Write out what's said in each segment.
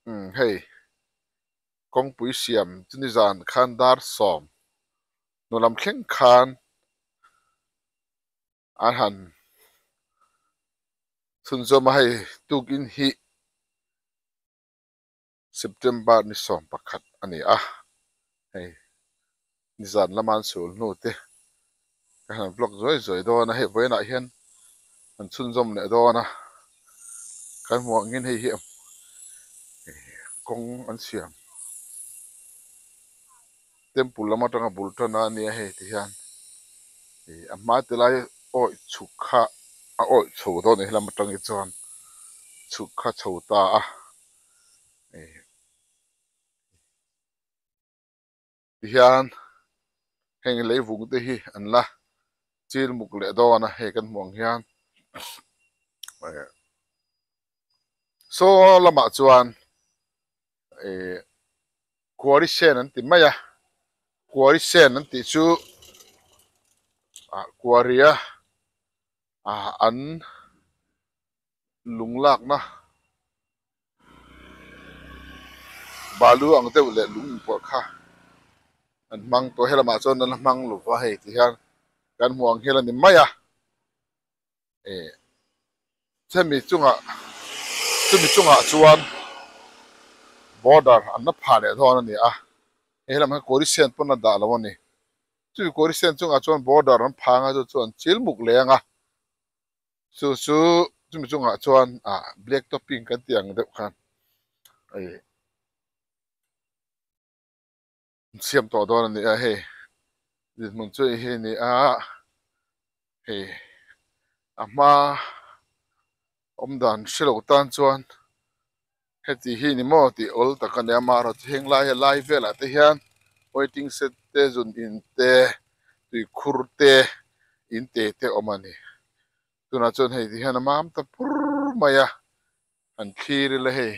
Umm hei kawngpui siam chu nizan khan dar sawm hnu lam thleng khan an han chhunzawm a hei tukin hi September ni 11 a ni a, hei nizan lama an sul hnu te ka han vlog zuai zuai dawn a, hei vawiinah hian an chhunzawm leh dawn a, kan hmuh angin hei hi kawng an siam temple lam atanga bul tan a nia hei ti hian ih a hma ti lai awih chhuk kha a awih chho dawn a ni helam atang hi chuan chhuk kha chho ta a. Tihian heng leivung te hi an la chil muk leh dawn a hei kan hmuh ang hian saw lamah chuan ih quarry sand an ti mai a quarry sand an tih chu ah quarry a ah an lung lakna balu ang deuh leh lung inpawlh kha an hmang tawh helamah chuan an la hmang lo va hei ti hian kan hmuh ang hian a ni mai a eh chemi chungah chumi chungah chuan border an la phah leh dawn a ni a hei lam hian kawri sen pawn a dah lo a ni chumi kawri sen chungah chuan border an phah anga chu chu an chil muk leh ang a. Chu chu chumi chungah chuan ah black topping kan tih ang deuh khan ih siam tawh dawn a ni a hei dinhmun chu hei a ni a hei a hma awm dan hre lo tan chuan heti hi ni maw tih awl tak a ni a amaherawhchu heng lai lai velah te hian waiting shed te zun in te tuikhur te in te te awm a ni tunah chuan hei ti hian a mam ta pur mai a an thlir ila hei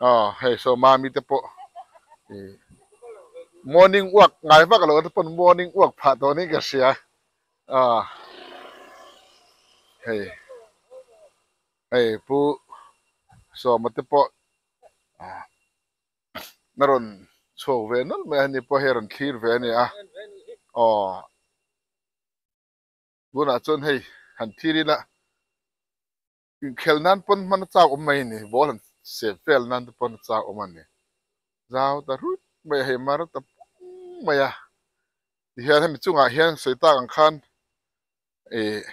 aw hei saw mami te pawh ih morning walk ngai vak loh te pawn morning walk phah tawh niin ka hria aw hei. Hei pu Sawma te pawh a rawn chhuak ve nawlh mai a ni pawh hei a rawn thlir ve a ni a aw tunah chuan hei han thlir ila inkhelh nan pawn hman a chak awm mai a ni ball han sep vel nan te pawn a chak awm a ni zau ta rut mai a hei mar ta pung mai a tihian hemi chungah hian sawi tak ang khan ih.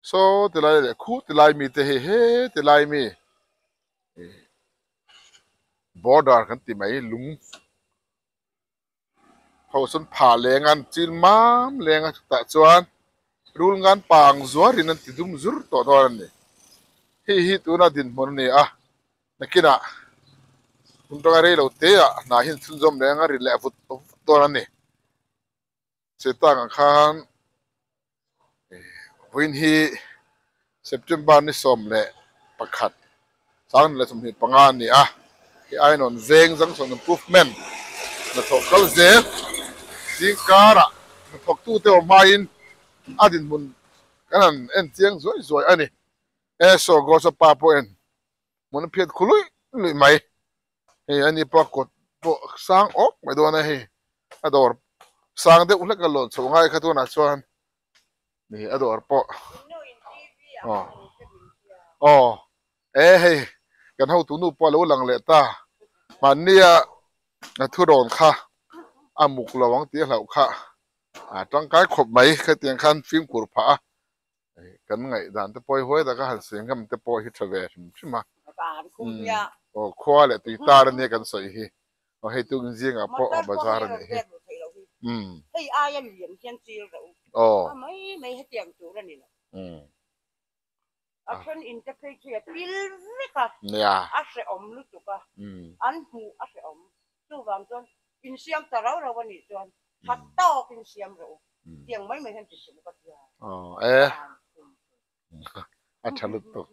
Saw ti lai leh khu ti lai mi te hi he ti lai mi ih border kan ti mai lung ho sawn phah leng a an chil mam leng a chutah chuan rul ngan pang zuar in an ti dum zur tawh dawn a ni hei hi tuna dinhmun a ni a nakinah hun tanga rei lo te ah hna hi an chhunzawm leng a ri leh vut vut dawn a ni. Che tak ang khan vawiin hi September ni 11 2025 a ni a, hei Ainawn veng Junction Improvement hnathawh kal zel zingkarah hnathawktute awm hmain a dinhmun kan han en chiang zuai zuai a ni. E saw Gosa pa pawh en hmun a phiat khu luih luih mai. Hei ani pawh kawt pawh sang awk mai dawn a hei a dawr sang deuh hlek a lawn chhoh ngai kha tunah chuan ni a dawr pawh aw aw e hei kan hotu nu pawh a lo lang leh ta mahnia a thu rawn kha a muk lo ang tih a hlauh kha a tangkai khawp mai khatiang khan fimkhur phah a. Kan ngaihdan te pawh hi huai taka han sawi ngam te pawh hi tha ve hrim hrim a. Aw khua leh tui tar ania kan sawi hi. Aw hei tuk zingah pawh aw bazar a nih hi. Hei aia lian hian chil reuh. Aw. A mai mai hetiang tur a ni lo. A then in te phei chu a pil vek a. Nia. A hrehawm lutuk a. An hmuh a hrehawm. Chuvang chuan insiam ta rau rau a nih chuan tha tawk insiam reuh u. Tiang mai mai hian ti suh ka tia. Aw e a tha lutuk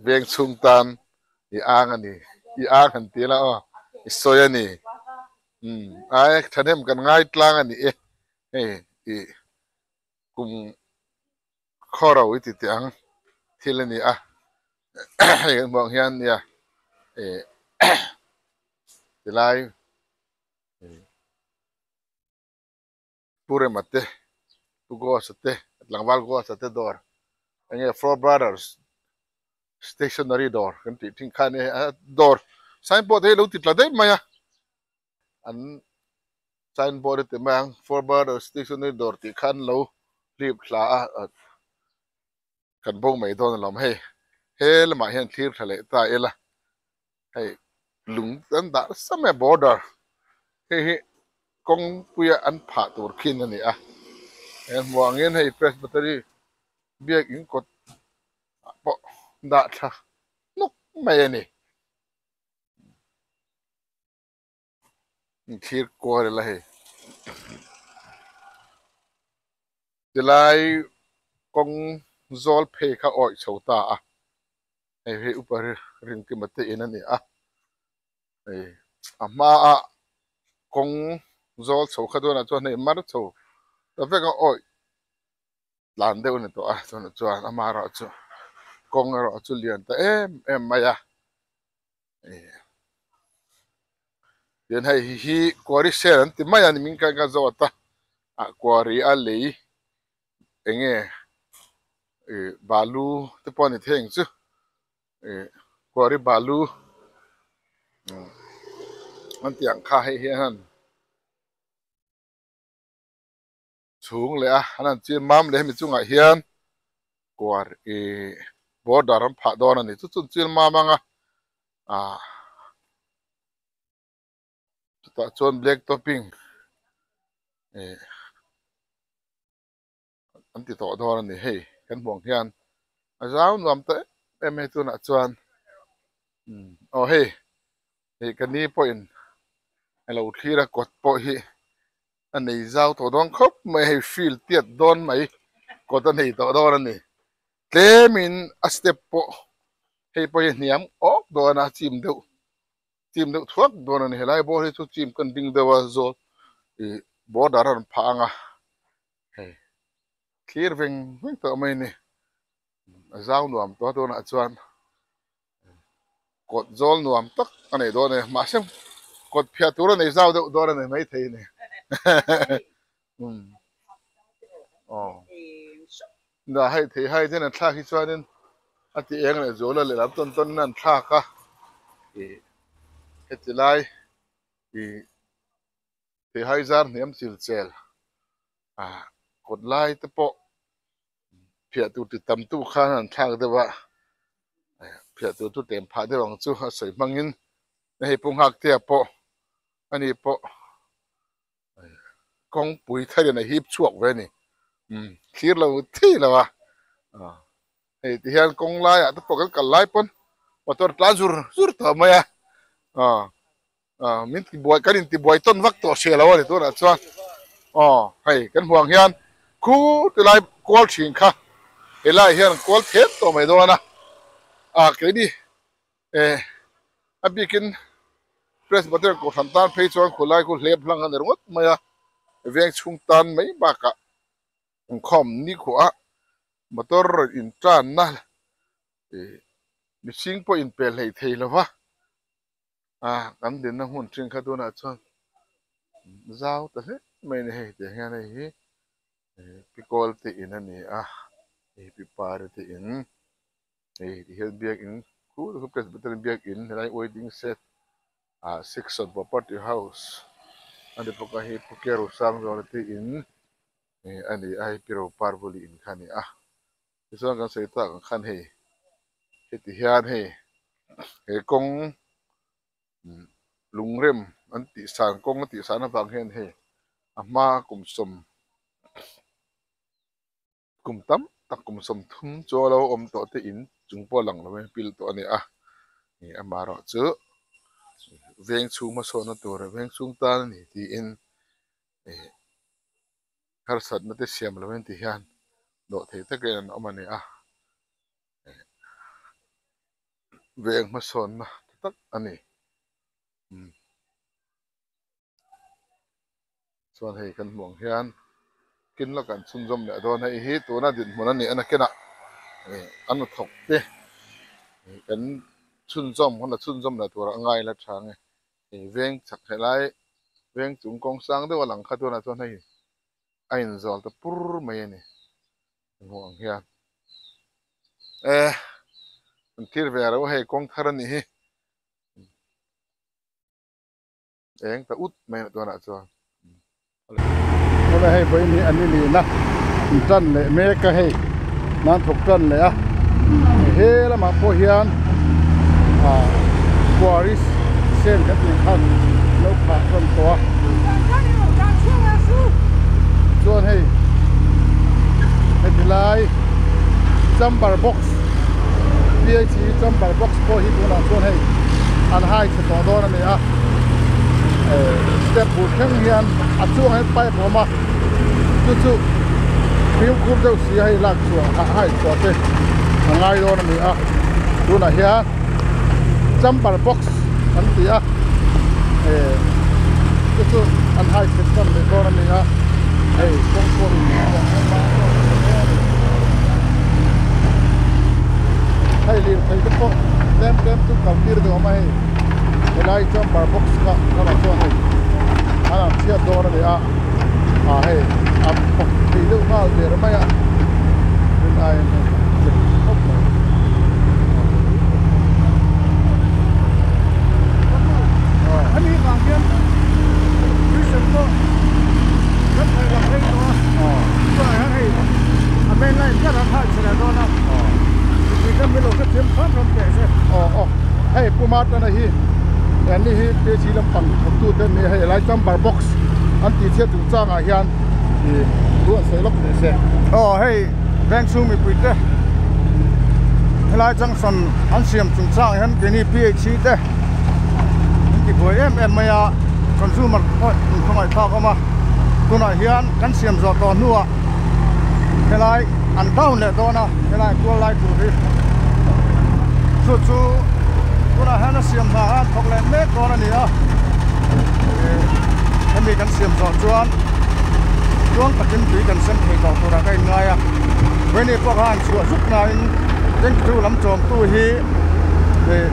veng chhung tan i ang a ni i ang han ti la aw i sawi a ni umm ai thahnem kan ngai tlang a ni e hei i kum khaw ro i ti teh ang thil a ni a. Hei kan hmuh ang hian nia ih tilai Pu Rema te Pu Gosa te tlangval Gosa te dawr eng nge Four Brothers Stationery dawr kan tih thin kha ania a dawr signboard hi a lo ti tla daih mai a an signboard a ti mai ang Four Brothers Stationery dawr tih kha an lo hlip thla a kan bo mai dawn alawm hei he lamah hian thlir thla leh ta ila hei lung an dah nasa mai a border hei hi kawngpuia an phah tur khin a ni a he hmuh angin hei presbytery biakin kawt ah pawh dah thla hnuk mai a ni. Thir kual ila hei tilai kawng zawl phei kha awih chho ta a hei hi upa Rinkima te in a ni a hei a hmaa kawng zawl chho kha dawnah chuan hei mar chho ta vek a awih tlan deuh a ni tawh a chutah chuan amaherawhchu kawng erawh chu lian ta em em mai a. Tian hei hi quarry sale an ti mai a ni min kha ka zawt a ah quarry a lei eng nge ih balu te pawh a ni thei ang chu ih quarry balu an tih ang kha hei hian chhung leh a an han chim mam leh hemi chungah hian kuar ih border an phah dawn a ni chu chu an chil mam ang a ah chutah chuan black topping ih an ti tawh dawn a ni hei kan hmuh ang hian a zau nuam ta em em hei tunah chuan umm aw hei hei ka ni pawhin a lo thlir a kawt pawh hi a nei zau tawh dawn khawp mai hei field tiat dawn mai kawt a nei tawh dawn a ni tlemin a step pawh hei pawh hi a hniam awk dawn a chim deuh chim deuh thuak dawn a ni helai bawr hi chu chim kan ding deuh a zawl ih border a rawn phah ang a hei thlir veng veng tawh mai a ni a zau nuam tawh a tunah chuan kawt zawl nuam tak a nei dawn a ni mahse kawt phiah tur a nei zau deuh dawn a ni maithei a ni aw dah hei thei hai ten an thlak hi chuanin a ti eng leh zual a lehlam tawn tawn in an thlak a ih heti lai ih thei hai zar hniam chil chel ah kawt lai te pawh phiah tur ti tam tu khan an thlak deuh a phiah tur chu tlem phah deuh ang chu a sawi hmangin hei pu Nghaktea pawh ani pawh kawngpui tharin a hip chhuak ve a ni umm thlir lo thei lo a hei ti hian kawng laiah te pawh kan kal lai pawn motor tlan zur zur tawh mai a aw aw min ti buai kan inti buai tawn vak tawh hria lo a ni tunah chuan aw hei kan hmuh ang hian khu ti lai kual thin kha helaiah hian kual thet tawh mai dawn a ah keini eh a bikin Presbyterian Kohhran tan phei chuan khulai khu hlep hlang a ni ringawt mai a veng chhung tan mai bakah inkhawm nikhuah motor rawn intanna ih mihring pawh inpel hlei thei lo va ah kan dinna hmun thin kha tunah chuan zau ta hle mai a ni hei tiang hian hei hi pikawl te in a ni a hei pipari te in. Hei ti hian biakin khu khu Presbyterian biakin helai waiting shed ah section property house a ni bawk a hei Pu Ke Rosangzuala te in ih a ni a hei Pi Roparvuli in kha a ni a tichuan kan sawi tak ang khan hei heti hian hei he kawng lungrem an tih san kawng a tih san avang hian hei a hma kum sawm. Kum tam tak kum 30 chu a lo awm tawh te in chung pawh a lang lo in pil tawh a ni a ih amaherawh chu veng chhung hmasawnna tur veng chhung tan a ni tiin ih harsatna te siam lo in ti hian dawh thei takin an awm a ni a ih veng hmasawnna tak a ni. Chuan hei kan hmuh ang hian kin lawk an chhunzawm leh dawn hei hi tuna dinhmun a nih a nakinah ih an hnathawk te Kan chhunzawm hun a chhunzawm la tur a ngai la tha nge hei veng chhak helai veng chung kawng sang deuh a lang kha tunah chuan hei a inzawl ta pur mai a ni hmuh ang hian e an thlir ve alo hei kawng thar a nih hi. Eng ta ut mai a tunah chuan. Hela hei vawiin hi an ni lin a, an tan leh mek a hei nan thawk tan leh a, he lamah pawh hian ah quarry sand kan tih khan lo phah hlawm tawh a, chuan hei heti lai chamber box PHE chamber box pawh hi tunah chuan hei an hai chhe tawh dawn a ni a step bul thleng hian a chungah hian pipe a awm a chu chu fimkhur deuh si a hei lak chhuah a hai chhuah te a ngai dawn a ni a tunah hian chamber box an ti a chu chu an hai chhe tan leh dawn a ni a hei kawng pawh in hei lirthei te pawh tlem tlem chu kal tir deuh awm a hei helai chamber box kha tunah chuan hei an han chhiat dawn a ni a ah hei a pawk thei deuh nghal der mai a rin aiin hei a chhe khawp mai. Aw aw hei Pu Martana hi anni hi PHE lampang thawktu te an ni a hei helai chamber box an tih chhiat chung changah hian ih thu an sawi lawk teh se. Aw hei veng chhung mipui te helai junction an siam chung changah hian keini PHE te min ti buai em em mai a consumer pawh in khawngaih thlak awm a tunah hian kan siam zawh tawh hnuah helai an down leh dawn a helai kual lai tur hi chu chu tunah hian a siam hna khan thawk leh mek dawn a ni a hemi kan siam zawh chuan tluang takin tui kan sem thei tawh turah ka inngai a vawini pawh khan chhuah zuk nain tank tu lam chawmtu hi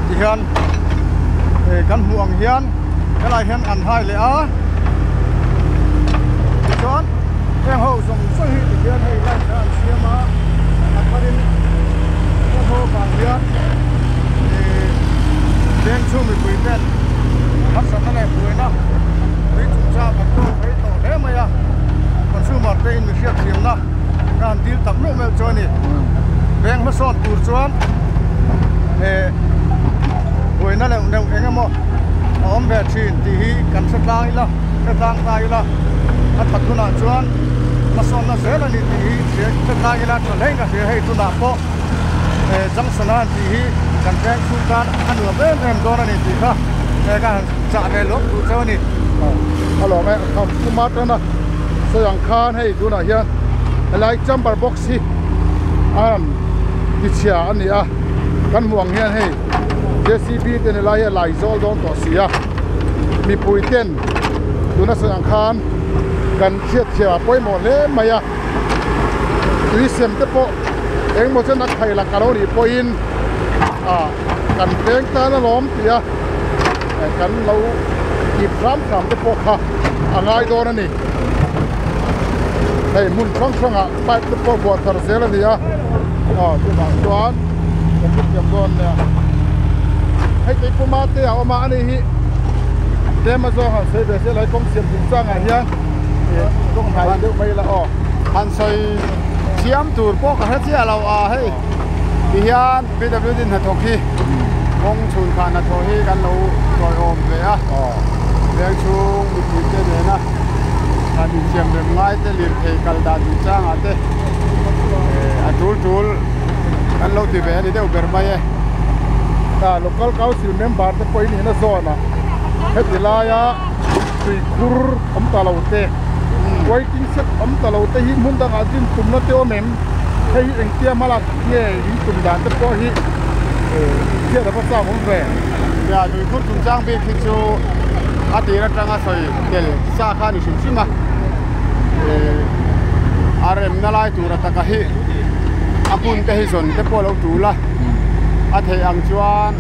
tihian kan hmuh ang hian helai hian an hai leh a tichuan heng ho zawng zawng hi tihian hei line kha an siam a a tharin heng ho vang hian ih veng chhung mipui ten harsatna leh buaina tui chungchang an tawk phei tawh hle mai a consumer te in mi hriatthiamna ka han dil tak meuh meuh chu a ni veng hmasawn tur chuan eh buaina leuh neuh eng emaw a awm ve thin tih hi kan hre tlang ila hre tlang ta ila a that hunah chuan hmasawnna zel a ni tih hi hre tlang ila tha hle in ka hria hei tunah pawh eh junction a han tih hi kan veng chhung tan a nuam em em dawn a ni tih kha eh ka han chah ve lawk duh chauh a ni. A lawm e a kham atana sawi ang khan hei tunah hian helai chamber box hi a rawn tichhia a ni a kan hmuh ang hian hei J_C_B te ni lai hi a lai zawl dawn tawh si a mipui ten tuna sawi ang khan kan hriatthiam a pawimawh hle mai a tui sem te pawh engemaw chen a khai lak a lo nih pawhin ah kan veng tan alawm tih a kan lo ip hram hram te pawh kha a ngai dawn a ni hei hmun hrang hrangah pipe te pawh buah thar zel a ni a aw chuvang chuan kan hrethiam dawn nia hei keipuma te a awm a ani hi tlem a zawng han sawi ve se lai kawng siam chung changah hian ih kawng hnai deuh mai ila aw. Han sawi thiam tur pawh ka hre chiah lo a hei tihian PWD hnathawk hi kawng chhun khan hnathawh hi kan lo tawiawm ve a veng chhung mipui te nena han insiam rem ngai te lirthei kal dan duh changah te a tul tul kan lo ti ve a ni deuh ber mai e. Local council member te pawhin ina zawn a heti laia tuikhur awm ta lo te waiting shed awm ta lo te hi hmun dangah din tumna te awm em hei hi engtia hmalak nge in tum dan te pawh hi hriat a va chak awm ve. Nia tuikhur chungchang bik hi chu a tir atanga sawi tel sa kha a ni hrim hrim a a remna lai tur a taka hi a hmun te hi zawn te pawh a lo tul a. A theih ang chuan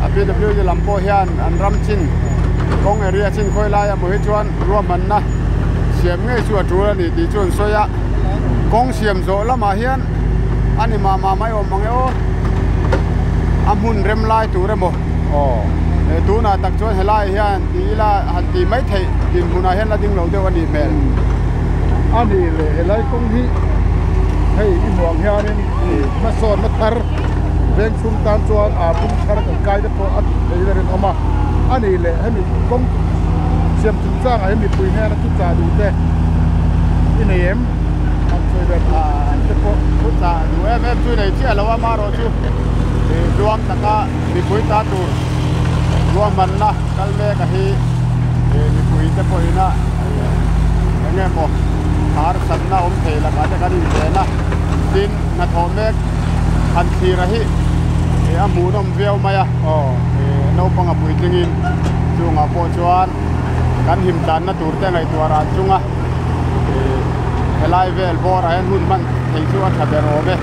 a PWD lam pawh hian an ram chin kawng area chin khawi lai a hmuh hi chuan ruahmanna siam ngei chu a tul a ni tih chu an sawi a. Kawng siam zawh lamah hian a ni mah mah mai awm ang e aw. A hmun rem lai tur emaw he tunah tak chuan helai hian ti ila han tih mai theih dinhmunah hian la ding lo deuh a nih hmel. A ni le helai kawng hi hei i hmuh ang hianin hmasawnna thar veng chhung tan chuan aa bung thar kan kai te pawh a tih theih ber in awm a, a ni le hemi kawng siam chungchangah hian mipui hnena chu chah duh te i nei em? An sawi ve tur chin te pawh. Thu chah duh em em chu i nei chiah lo a, amaherawh chu tluang taka mipui ta tur ruahmanna kal mek a hi mipui te pawhin a eng nge maw harsatna awm thei lakah te kan inven a, tin hnathawh mek han thlir a hi a hmuhnawm viau mai a, naupang a puitlingin chungah pawh chuan kan him tlanna tur te ngaihtuah ran chunga helai vel bawrah hian hun hman thei chu a tha ber awm e.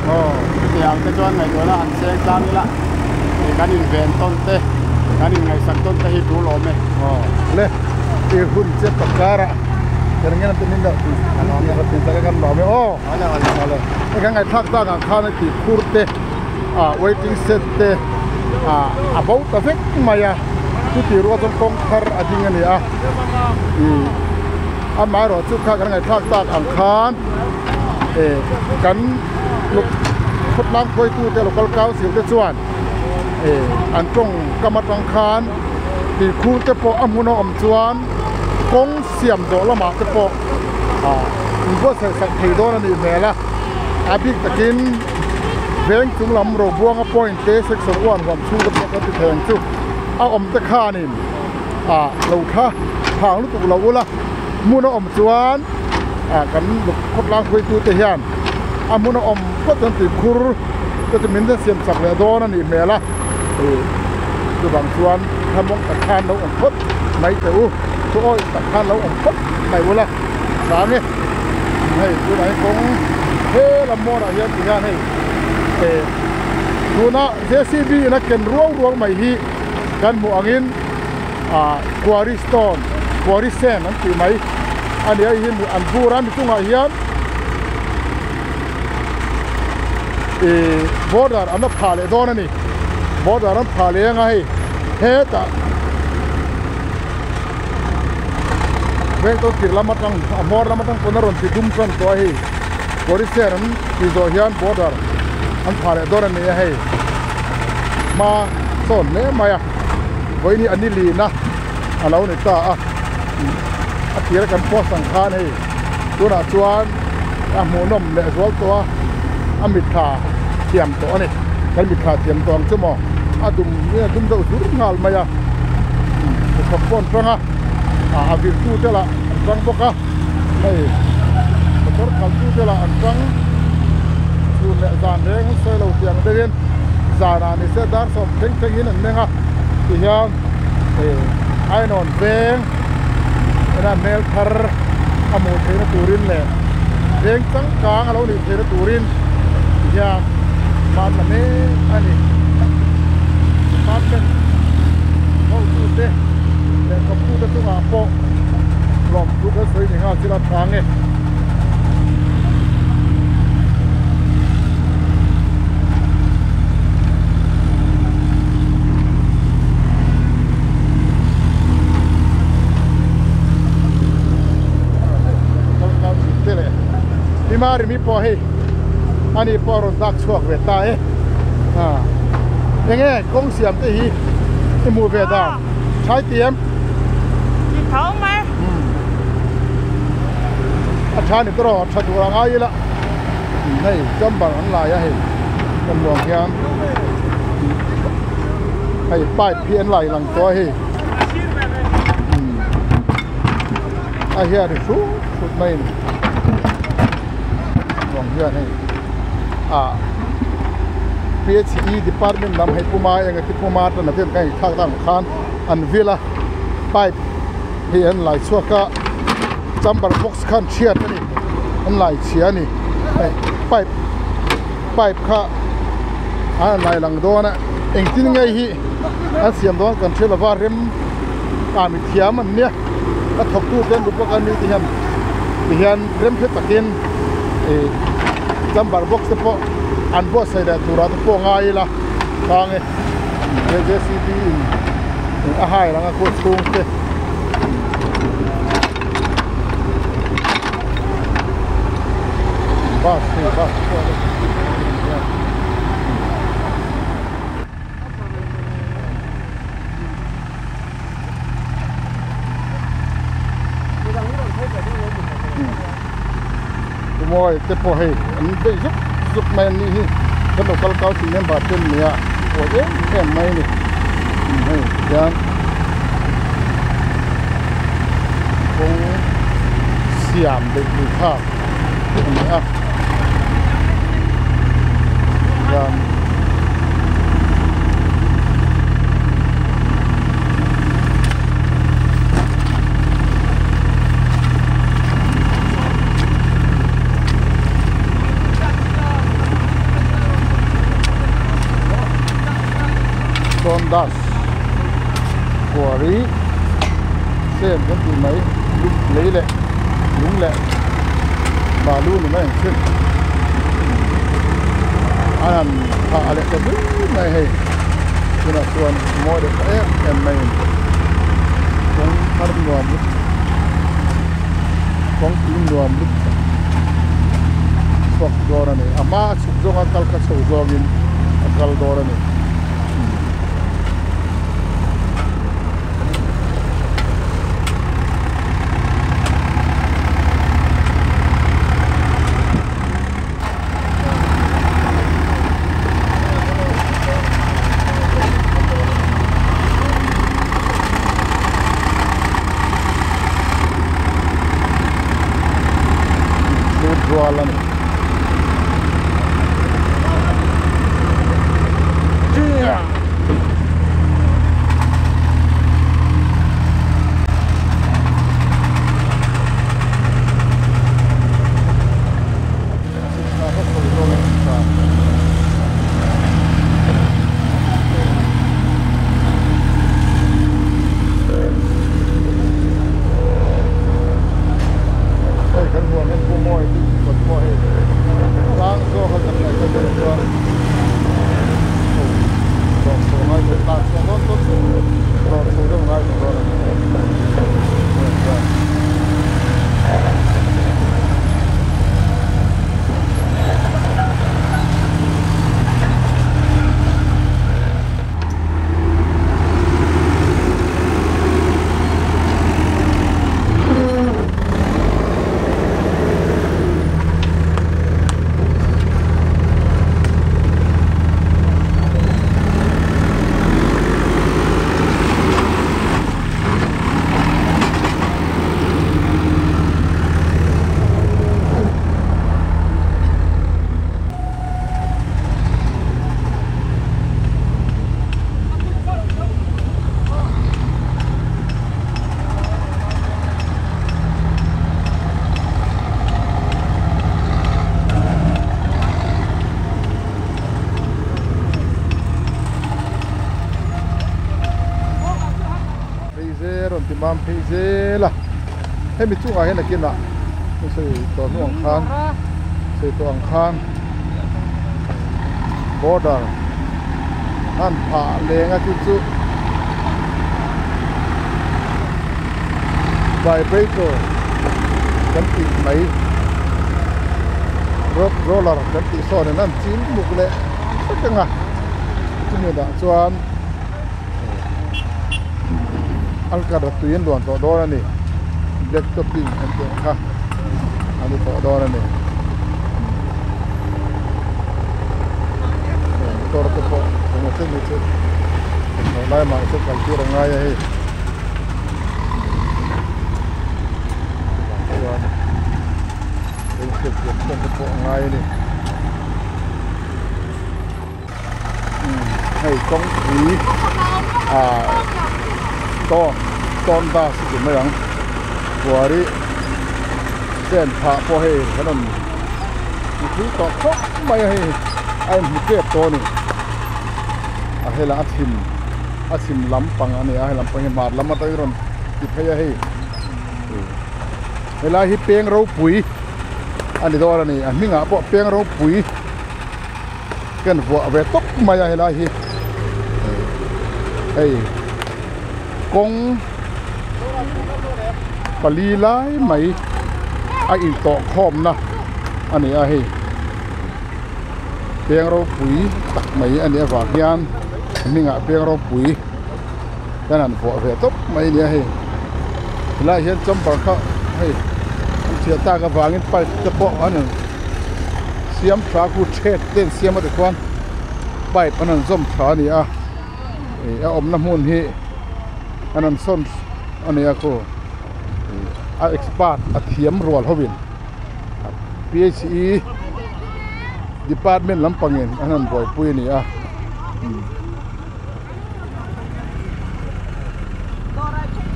Chutiang te chuan ngaihtuahna han seng tlang ila kan inven tawn te kan inngaihsak tawn te hi tul awm e. Le i hun che pakara kan ngen te min lo ti ti ti kan lawm e aw. Awle awle. Awle. E kan ngaihthlak tak ang khan ti khur te a waiting shed te a a bo ta vek mai a chuti rual chuan kawng thar a ding a ni a ih amaherawh chu kha kan ngaihthlak tak ang khan eh kan khawtlang hruaitu te local council te chuan eh an tawng kam atang khan ti khur te pawh a hmun a awm chuan kawng siam zawh lamah te pawh ah inbuatsaih sak thei dawn a nih hmel a a bik takin veng chung lam Robuanga point te section one huam chhung te pawh kan ti thei ang chu a awm te khanin ah lo thla thang lutuk lo ula hmun a awm chuan ah kan khawtlang hruaitu te hian a hmun a awm phawt an tih khur te chu min siam chak leh dawn a nih hmel a ih chuvang chuan thlamawng tak khan lo awm phawt mai teh u thu awih tak khan lo awm phawt mai ula chang e hei tunah hian kawng he lam mawnah hian ti hian hei eh tuna J C B in a ken ruau ruau mai hi kan hmuh angin ah quarry stone quarry sand an tih mai a ni a hei hi an bur a mi chungah hian ih border an la phah leh dawn a ni border an phah leh anga hei hetah veng tawn tir lam atang a hmawr lam atang pawn a rawn ti dum tan tawh a hei quarry sand an tih zawh hian border an phah leh dawn a ni a hei hma sawn hle mai a vawiin hi a ni lin a a lo ni ta a a tir a kan post ang khan hei tunah chuan a hmuhnawm leh zual tawh a a mitthla thiam tawh a ni kan mitthla thiam tawh ang chu maw a dum a dum deuh zur nghal mai a hnathawk pawh an tang a a vir tu te lah an tang bawk a hei motor khalh tu te lah an tang chhun leh zan reng an sawi lo tih ang deuhin zanah ni se dar sawm thleng thlengin an meng a tihian ih ainawn veng ena hmel thar a hmuh theihna turin leh veng changkang a lo nih theihna turin tihian hman la mek a ni department hotute leh thawktute chungah pawh lawmthu kan sawi ni nghal chila tha nge. Himari mi pawh hei ani pawh a rawn dak chhuak ve ta e enge kawng siam te hi i hmuh ve dan thlai ti em a tha ni tawh a tha tur a ngai ila hei chamber an lai a hei kan nuam hian hei pipe hi an lai lang tawh a hei a hian ri hrut hrut mai a ni nuam hian hei ah P H E department lam hei puma eng ati puma tan a ten ka inthlak dan ang khan an vil a pipe hi an lai chhuak a chamber box khan chhiat a ni an lai chhia a ni hei pipe pipe kha A lai lang dawn a engtin nge hi an siam dawn kan hre lova rem a mi thiam an nia a thawk tu ten rupawk an ni ti hian ti hian rem hre takin chamber box te pawh an buatsaih leh turah te pawh ngai ila tang e J_C_B in a hai lang a khaw chhung te bus hei bus pawh moi te pawh hei an bei zuk zuk mai an nih hi kan local council member te an ni a pawi em em mai a ni hei hian kawng siam beih lui thlak a ni a hian Sawn das quarry sem kan tih mai lei leh lung leh balu ni mai ang chu an han phah leh ta zui mai hei tunah chuan mawi deuh ta em em mai a ni kawng thar nuam lutuk kawng tui nuam lutuk chhuak dawn a ni a hma a chhuk zawnga kal kha chho zawngin a kal dawn a ni. Rual a ni. Hei kan huan hian pu mawi tih kawt pawh hei tlang zawk a kan ngaih kha ber chuan chho tawh chho ngai tawh tlan chhuah dawn dawn tawh chho deuh ngai tawh dawn a ni. Ron ti mam phei zel a hemi chungah hian a kinah sawi tawh hnu ang khan sawi tawh ang khan border an phah leng a chu chu vibrator kan tih mai road roller kan tih sawn in an chil muk leh vek ang a chumi dah chuan alkar tui an luan tawh dawn a ni black topping an tih ang kha a ni tawh dawn a ni motor te pawh engemaw chen hi chu hnathawh lai mah chu kal tir a ngai a hei chuvang chuan inhriat thiam tawk te pawh a ngai a ni. Hei kawngpui ah tawn tawn bus a ti mai ang quarry chen phah pawh hei kan rawn hmu thui tawh khawp mai a hei a inhmu tep tawh a ni. hela a chhim a chhim lampang a ni a helam pawh hi hmar lam atangin rawn ti phei a hei helai hi peng ropui a ni dawn a ni a hmingah pawh peng ropui ken vuah ve tawp mai a helai hi hei kawng pali lai mai a intawh khawmna a ni a hei. Peng ropui tak mai a nih avang hian a hmingah peng ropui kan han vuah ve tawp mai a nia hei helaiah hian champer kha hei an thiah tak avangin pipe te pawh an han siam tha khu thlet te an siam a tikhuan pipe an han zawm tha a ni a ih a awmna hmun hi an han sawn a ni a khu a expert a thiam rual ho in. PHE department lampangin an han buaipui a ni a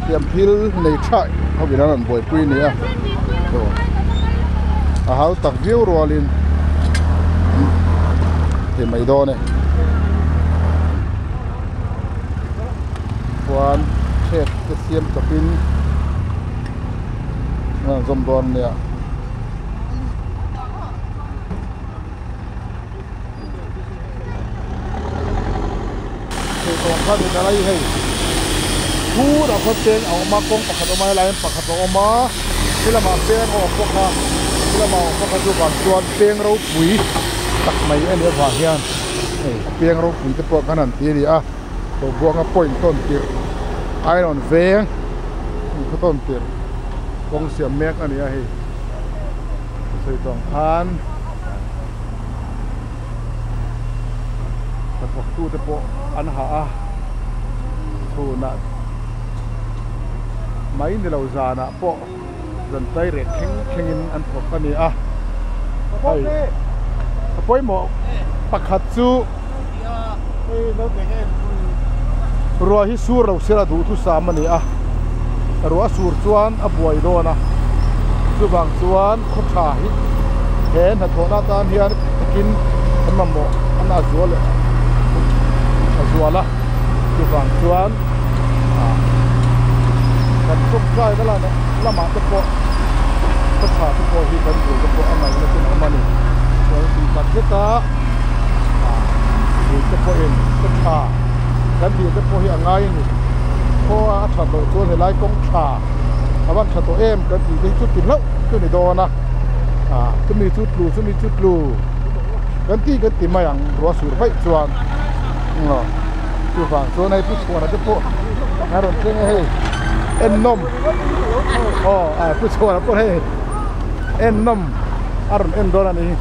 thiam thil nei tha hovin an rawn buaipui a ni a a hau tak viau rualin thei mai dawn e chuan thep te siam chawpin. An zawm dawn ania thei tawng kha ni ta lai hei phurah khawn peng a awm a kawng pakhat a awm a helai hian pakhat a awm a helamah peng a awm bawk a helamah a awm bawk a chuvang chuan peng ropui tak mai a nih avang hian hei peng ropui te pawh khan an ti a ni a. Tawhbuanga point tawn tirh iron veng khaw tawn tirh kawng siam mek a ni a hei sawi tawng khan hnathawk tu te pawh an hah a chhunah mai ni lo zanah pawh zan tlai reh thleng thlengin an thawk a ni a hei a pawimawh pakhat chu ruah hi sur lo sela duhthusam a ni a ruah a sur chuan a buai dawn a chuvang chuan khaw tha hi he hnathawhna atan hian takin an mamawh an a zual a zual a chuvang chuan ah kan tawngtai na lamah te pawh khaw tha te pawh hi kan dul te pawh a ngaihna ten a awm a ni chuan tih tak zet a ah dul te pawhin khaw tha kan dil te pawh hi a ngai a ni khaw a that loh chuan helai kawng tha a van tha tawh em kan tih te hi chu ti hlauh chu ni dawn a ah chumi chu tlu chumi chu tlu kan tih kan ti mai ang ruah sur vaih chuan aw chuvang chuan hei pu chhuana te pawh a rawn thleng a hei ennawm aw ah pu chhuana pawh hei ennawm a rawn en dawn a ni hi.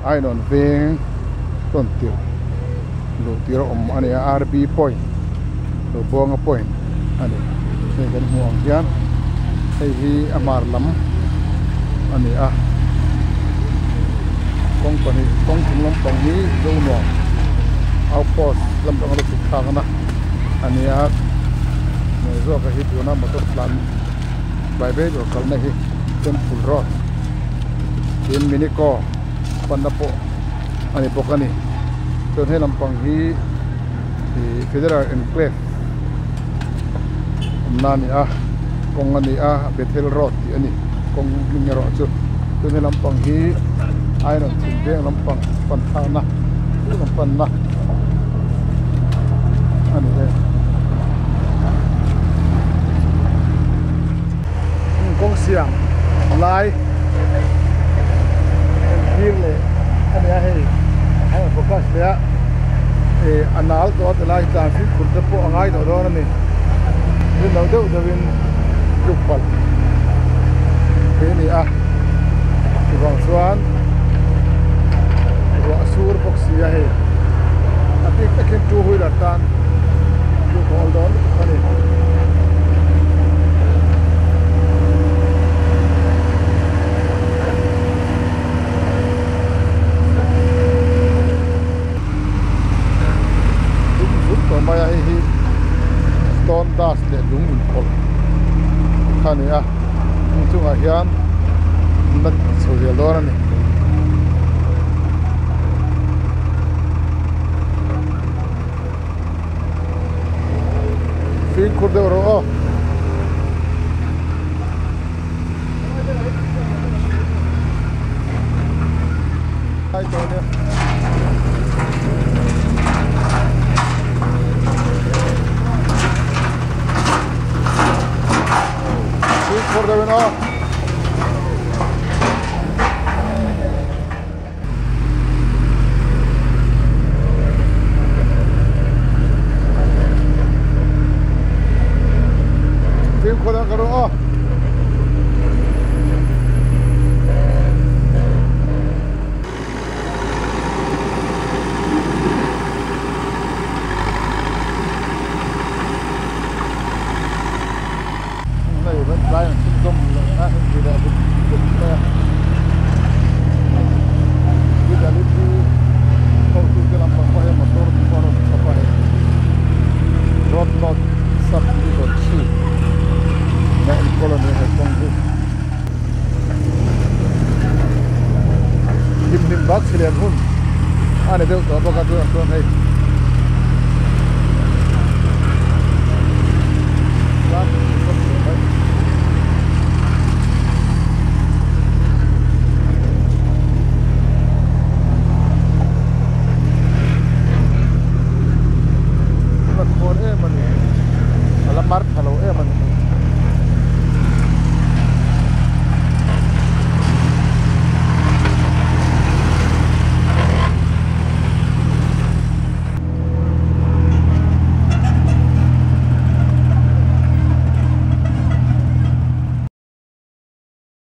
Ainawn veng tawn tirh luh tir a awm a ni a R B point lo buanga point a ni hei kan hmuh ang hian hei hi a hmar lam a ni a kawng pahnih kawng chung lampang hi Zonuam outpost lampang a lo chhuk thlak na a ni a hmel zawk a hi tuna motor tlan private or kalna hi temple road tin minico panna pawh a ni bawk a ni chuan he lampang hi ih federal enclave awmna a ni a kawng a ni a bethel road tih a ni kawng hming erawh chu chuan he lampang hi iron chhim veng lampang pan thlakna lam panna a ni e. Lai entir leh a ni a hei a rawn focus leh a ih a nal tawh a ti lai tlan fimkhur te pawh a ngai tawh dawn a ni rin loh deuh deuh in tluk palh thei a ni a chuvang chuan ruah sur bawk si a hei a bik takin two wheeler tan tluk a awl dawn lutuk a ni. Dum zut tawh mai a hei hi stone dust leh lung inpawlh kha a ni a heng chungah hian la chho zel dawn a ni. Fimkhur deuh rawh aw. Fimkhur deuh in aw. Fimkhur deuh ka rawh aw. Hei van tlai an chhunzawm leh a heng ti leh vut vut mai a PWD hotute lampang pawh hian motor te pawh a rawn chhawp a hei road north sub division chhip na enkawl a ni a hei kawng hi hlimhlim bak chhilen hun a ni deuh tawh bawk a tunah chuan hei.